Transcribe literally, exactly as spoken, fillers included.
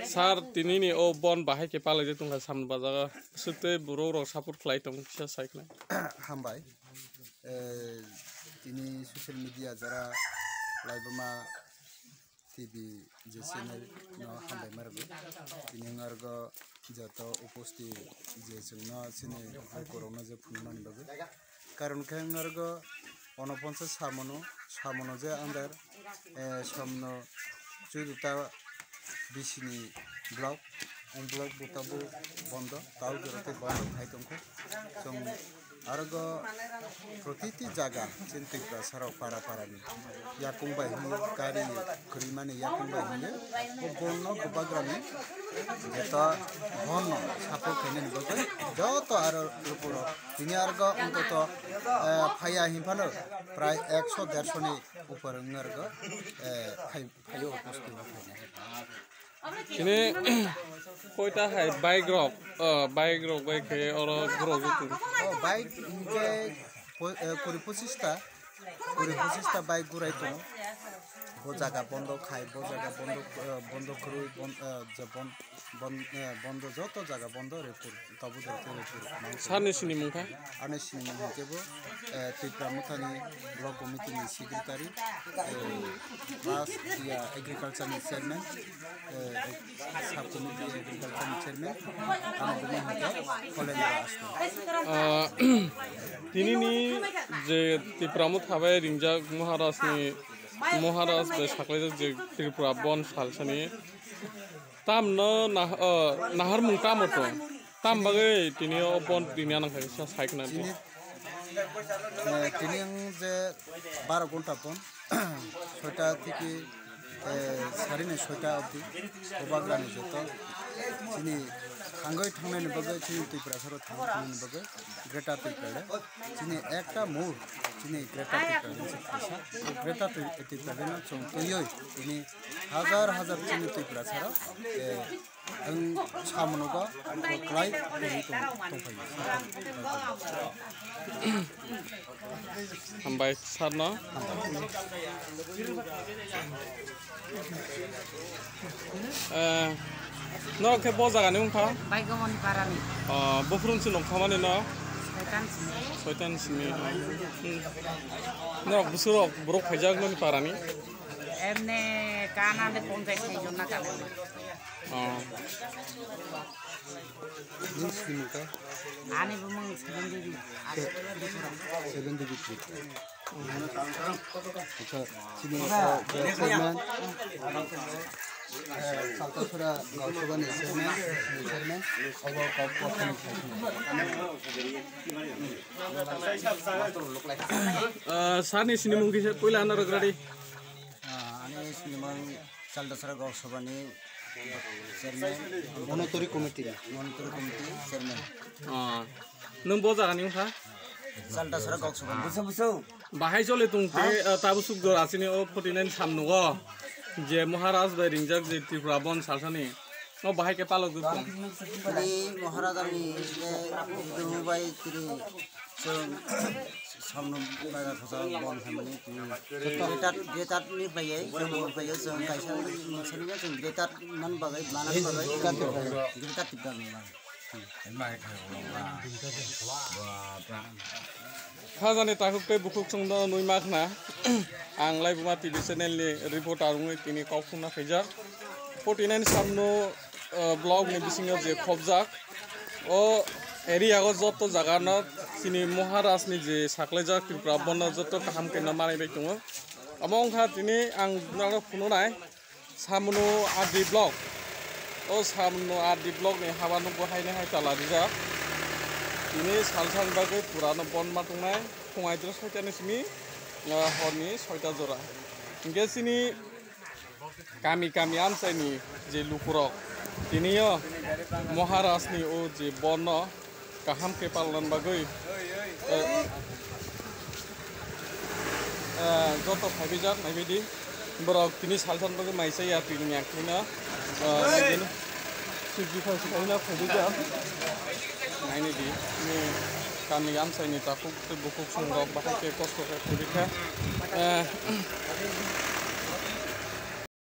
Sir, tinini o bon bahai khe palai de tongkha samni bajaga. Swtwi borok rok support khlai tong kisa sai khna. Hambai. Eh, tini social media jara laibuma T V je channel no hambai margo. Tini ngargo joto upostiti je chwngno chini bukurokno je phunuknani bagwi. Karon khe wng norgo onoponsa samono, samono je under, eh, somno chuduta bisini block, ang block bo tabuk bondo, tau jora tei bondo khai tongkho. Chwng arogo protiti jaga chini Tripura sarok para parani yakung bai hwnwi gari kwrwimani yakung bai hwnwi o bonno bubagrani jeto bonno support khainani bagwi joto aro lukurok Tini argo ontoto, eh, phaiya hinphano prai ekso dershoni upor wngwi argo, eh, phai-, phaio upostiti o phainai. Tini koita hai bike rok, oh, bike rok bai khe oro borok wngkha. Oh, bike hinkhe po-, eh, kuri pochista, kuri pochista bike gurai tongo. Bo jaga bondo khai, bo jaga bondo, eh, bondo kwrwi, bon-, eh, je bon-, bon-, eh, bondo, joto jaga bondo report. Tabuk jora tei report mang tong. Sir ni sinimung kha? Ani sinimung hinkhe bo, eh, Tipra Mothani Block Committee ni Secretary, eh, plus iya Agriculture ni Chairman, eh, Sub Committee Agriculture ni Chairman, ani bini hinkhe Kholendra Asto. Ah, tinini je Tipra Motha bai ringjak Maharaj ni, Maharaj bai saklaijak je Tripura Bon salsani, Tamno nah-, o, naharmung tamo to? Tam bagwi tini o bon rini anang kha kisa sai khna di. Tini, eh, tini ang je baro ghonta pon, soita thiki, eh, sari ni soita obdi, bubagrani joto. Chini thangwi thangnani bagwi, chini Tripura saro thangwi thangnani bagwi, Greater Tipraland. Chini ekta mur, chini Greater Tipraland se kaisa. Greater Tri-, Tipraland no chwng twiwi, tini hajar hajar chini Tripura saro, eh, ang samono ba kwlai kwrwi tong-, tongphaio. Hambai sir no. Eh, norok khe bo jaga ni wngkha? Baigomoni para ni. Oh, buphuru se nongkha mani no? Soitan simi. Soitan simi. Hmm. Norok busurok borok phaijak noni para ni? Emne kana de ponjai sai jonna kana. Oh. Ani bumung Seven Devi. Se-, Seven Devi Tripura. Acha, sini, eh, chairman. Eh, Saltasora Gaon Sabha ni chairman, chairman. Obo kok kok ni chairman. Eh, sir ni sinimung kisa puila ano rwgradi. Ah, ani sinimung Saltasora Gaon Sabha ni chairman. Monitoring committee. Monitoring committee chairman. Ah. Nwng bo jaga ni wngkha? Saltasora Gaon Sabha ni. Buso, buso. Bahai chole tong te, ah, tabuk suk jora chini o forty nine samnugo je Maharaj bai ringjak je Tripura Bon salsani. O bahai khe palok duk tong. Tini Maharaj ni je Hindu bai tini chwng samnu bai khosa bon hamani. Greater, greater ni bai, chwng bai, chwng kaisa ni chwng greater man bai, manan bai, greater Tipra ni man. Khajani takhuk tei bukhuk chwngno nwi ma khna. Ang Laibuma T V channel ni reporter wngwi tini kok phunna khaijak. Forty nine samno, uh, block ni bisingo je khobjak. O area o joto jaga no chini Maharaj ni je saklaijak Tripura bono joto kaham khe no manwi bai tongo. Omo wngkha tini ang norok phunuknai. Samno R D block. O Samno R D block ni haba nukgo haino hai tala rijak. Tini salsani bagwi purano bon ma tongnai. Phung aidro soita ni simi, ah, horni soita jora. Hinkhe chini kami kami amchaini je lukurok tiniyo Maharaj ni o je bonno kaham khe palna bagwi, eh, eh, joto phaibijak naibaidi borok tini salsan bagwi maisa ya tini yakni no, eh, sujui phai sikaina phaibijak nainidi ni kami amchaini takhuk tei bukhuk songrok bahai khe kosto khe phaibikha, eh,